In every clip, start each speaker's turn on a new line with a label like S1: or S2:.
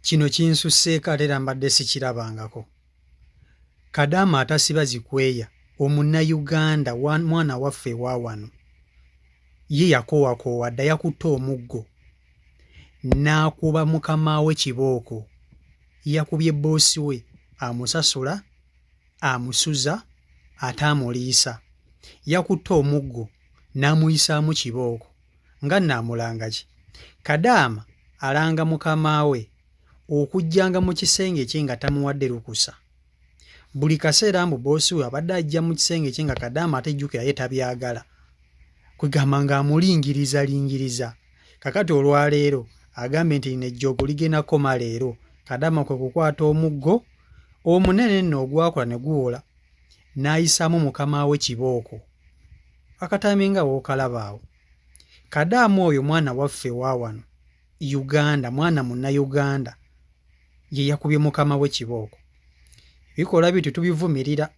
S1: Kino kinsusseeko ate era mbadde sikirabangako. Kadaama atasiba zikweya omunnayuganda mwana waffe ewa wano ye yakoowakoowa dda yakutte omuggo n'akuba mukama we kibooko. Yakubye bboosi we amusasula, amusuza ate amuliisa. Yakutte omuggo n'amuyisaamu kibooko. Nga nno amulanga ki? Kadaama alanga mukama we okujjanga mu kisenge kye nga tamuwadde lukusa. Buli kaseera mbu boosi we abadde ajja mu kisenge kye nga Kadaama ate jjukira ye tabyagala. Kwegamba ng'amulingiriza lingiriza. Kakati olwaleero agambye nti lino ejjoogo ligenda kukoma leero. Kadaama kwe kukwata omuggo omunene nno ogwakola ne guwola n'ayisaamu mukama we kibooko. Akatambi nga w'okalaba awo. Kadaama oyo mwana waffe wa wano Uganda, mwana Munnayuganda ye yakubye mukama we kibooko. Ebikolwa bityo tubivumirira.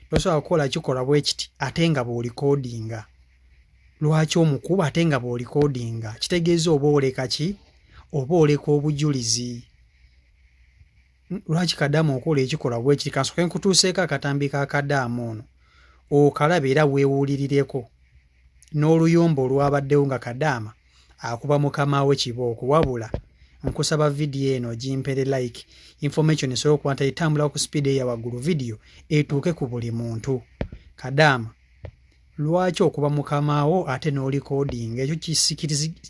S1: Tosobola kukola kikolwa bwe kiti ate nga bw'olikodinga. Lwaki omukuba ate nga bw'olikodinga? Kitegeeza oba oleka ki? Oba oleka obujulizi. Lwaki Kadaama okola ekikolwa bwe kiti? Kansooke nkutuuseeko akatambi ka Kadaama ono okalabe era weewulirireko n'oluyombo olwabaddewo nga Kadaama akuba mukama we kibooko. Wabula nkusaba vidiyo eno ogimpere like, information esobole okuba nti etambula ku sipiidi eya waggulu, vidiyo etuuke ku buli muntu. Kadaama lwaki okuba mukama wo ate n'olikodinga? Ekyo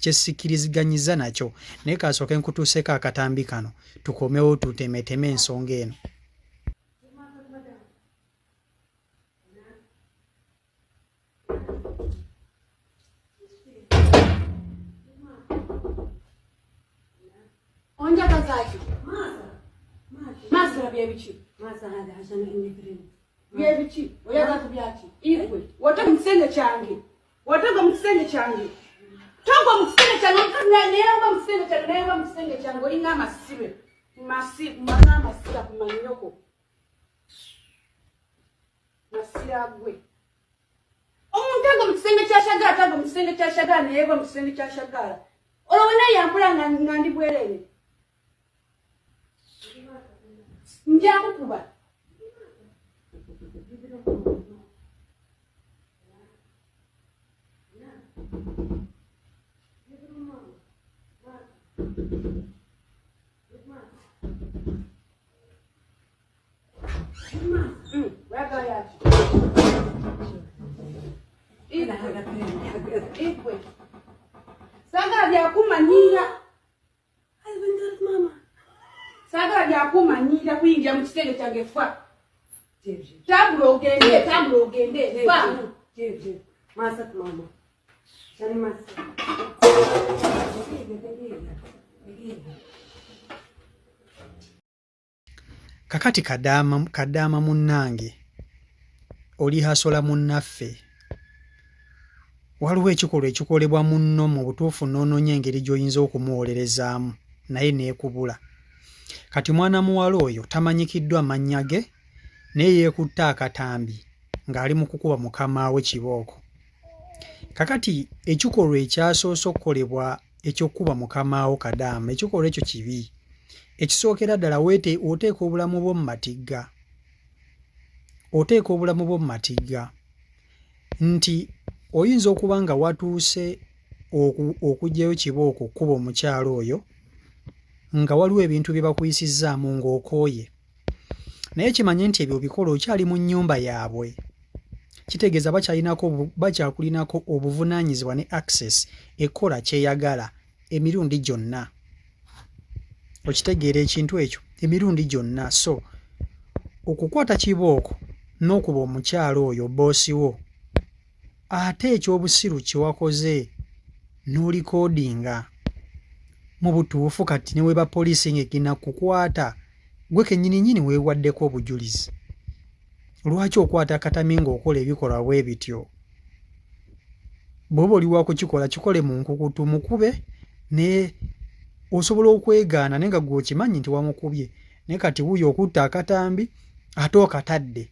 S1: kyesikiriziganyiza nakyo, naye kasooke nkutuuseeko akatambi kano tukomewo tutemeteme ensonga eno.
S2: Onjagazaki? Maza byebiki? Byebiki? Oyagala kubyaki? Igwe watega mu kisenge kyange, watega mu kisenge kyange, togwa mu kisenge kyange, omukazi neyagwa mu kisenge kyange, neyagwa mu kisenge kyange, olinga amasibe mana amasira ku manyoko masira gwe omuntu agwa mu kisenge kya shagala, tagwa mu kisenge kya shagala, neyegwa mu kisenge kya shagala, olwo wena yambula nga ndi bwereere, nja kukuba. Saagala byakumanyira, saagala byakumanyira kuyingira mu kisenge kyange. Fa, tambula ogende, tambula ogende, fa.
S1: Kakati Kadaama, Kadaama munnange, oli hasola munnaffe. Waliwo ekikolwa ekikolebwa munno mu butuufu n'onoonya engeri gy'oyinza okumuwolerezaamu naye n'ekubula. Kati mwana muwala oyo tamanyikiddwa mannya ge naye yeekutte akatambi ng'ali mu kukuba mukama we kibooko. Kakati ekikolwa ekyasoose okukolebwa eky'okukuba mukama wo Kadaama, ekikolwa ekyo kibi. Ekisookera ddala oteeka obulamu bwo mu matigga. Oteeka obulamu bwo mu matigga nti oyinza okuba nga watuuse okuggyayo kibooko okukuba omukyala oyo nga waliwo ebintu bye bakuyisizzaamu ng'okooye. Naye kimanye nti ebyo obikola okyali mu nnyumba yaabwe. Kitegeeza bakyakulinako obuvunaanyizibwa ne access ekola ky'eyagala emirundi gyonna. Okitegeera ekintu ekyo emirundi gyonna. So okukwata kibooko n'okuba omukyala oyo bboosi wo ate eky'obusiru kye wakoze n'olikodinga mu butuufu kati ne weba poliisi ng'egenda kukwata gwe kennyini nnyini weewaddeko obujulizi. Lwaki okwata akatami ng'okola ebikolwa bwe bityo? Bw'oba oli wa kukikola kikole mu nkukutu, mukube ne osobola okwegaana naye nga gwe okimanyi nti wamukubye, naye kati wuuyo okutta akatambi ate okatadde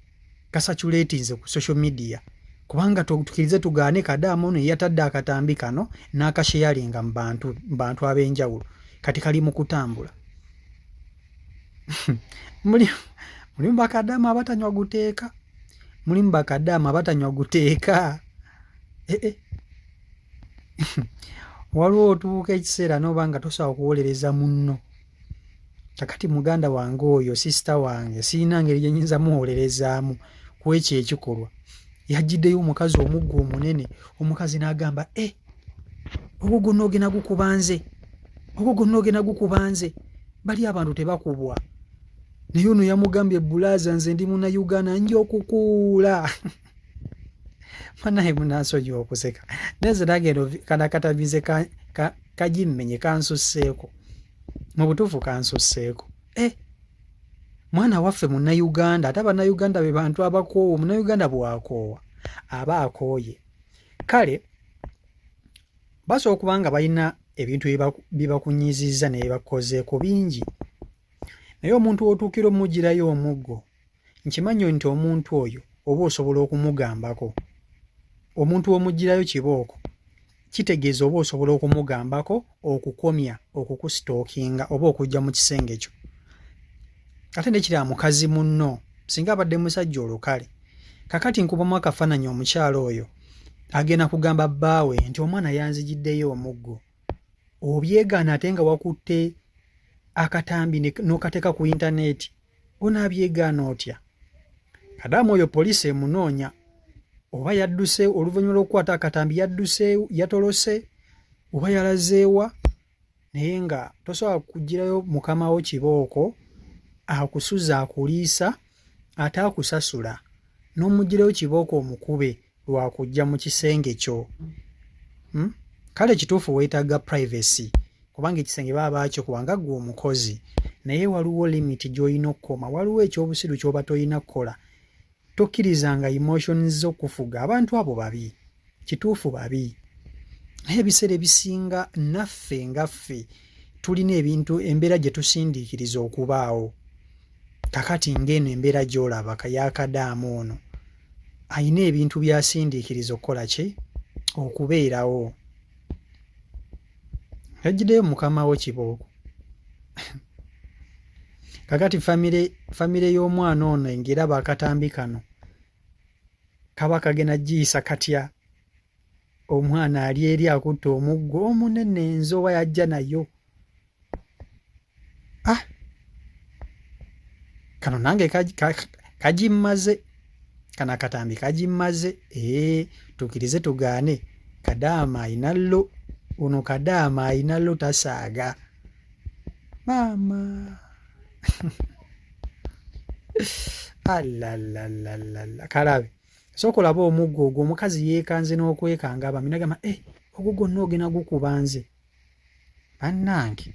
S1: kasaculeetinze ku social media kubanga tukirize tugaane Kadaama ono yatadde akatambi kano n'akasheyalinga mu bantu ab'enjawulo kati kali mu kutambula. Mulimu bakadaama abatanywa guteeka, mulimu bakadaama abatanywa guteeka. Eh, eh. Waliwo otuuka ekiseera n'oba nga tosobola kuwolereza munno. Kakati muganda wange oyo, sisita wange, sirina ngeri gye nyinza muwolerezaamu ku ekyo ekikolwa. Yajjiddeyo omukazi omuggo omunene, omukazi n'agamba, e ogwo gwonna ogenda gukuba nze, ogwo gwonna ogenda gukuba nze. Bali abantu tebakubwa. Naye ono yamugambye, bulaaza nze ndi Munnayuganda, nja okukuula. Banaye munansonyiwa okuseka, naye nze nagenda kana katabize kagimmenye kansusseeko, mu butuufu kansusseeko. Eh, mwana waffe Munnayuganda, ate Abannayuganda be bantu abakoowa. Omunnayuganda bw'akoowa aba akooye. Kale basobola okuba nga balina ebintu bye bakunyiizizza ne byebakukozeeko bingi, naye omuntu w'otuukira omugirayo omuggo, nkimanyi nti omuntu oyo oba osobola okumugambako. Omuntu w'omugirayo kibooko kitegeeza oba osobola okumugambako okukomya okukustalkinga oba okujja mu kisenge kyo. Ate nekiraba mukazi munno, singa abadde musajja olukale. Kakati nkubamu akafaananyi, omukyalo oyo agenda kugamba bbaawe nti omwana yanzigiddeyo omuggo. Obyegaana ate nga wakutte akatambi n'okateeka ku intaneti, onaabyegaana otya? Kadaama oyo poliisi emunoonya, oba yadduse oluvannyuma lw'okukwata akatambi, yadduse, yatolose oba yalazeewa. Naye nga tosobola kugirayo mukama wo kibooko akusuza, akuliisa ate akusasula, n'omugirayo kibooko omukube lwakujja mu kisenge kyo, Kale kituufu weetaaga privacy, kubanga ekisenge baba baakikuwa nga ggwe omukozi, naye waliwo limit gy'olina okukoma. Waliwo ekyobusiru ky'oba tolina kukola. Tokkirizanga emotions zo kufuga. Abantu abo babi, kituufu babi, naye ebiseera ebisinga naffe nga ffe tulina ebintu, embeera gye tusindiikiriza okubaawo. Kakati ng'eno embeera gy'olaba yakadaamu ono ayina ebintu by'asindiikiriza okukola ki okubeerawo. Yajjiddeyo mukama wo kibooko. Kakati famire y'omwana ono ng'eraba akatambi kano, kaba kagenda giyisa katya? Omwana ali eri akutte omuggo omunene, enzowa yajja nayo. Ah, kano nange kagimmaze, kano akatambi kagimmaze. Ee, tukkirize tugaane, kadaama ayina llo ono, kadaama ayina llo, tasaaga maama. Alalalala, kalabe sooka olabe omuggo ogwo. Omukazi yeekanze n'okwekanga abami, nagamba, eh, ogwo gwonna ogenda gukuba nze. Bannange,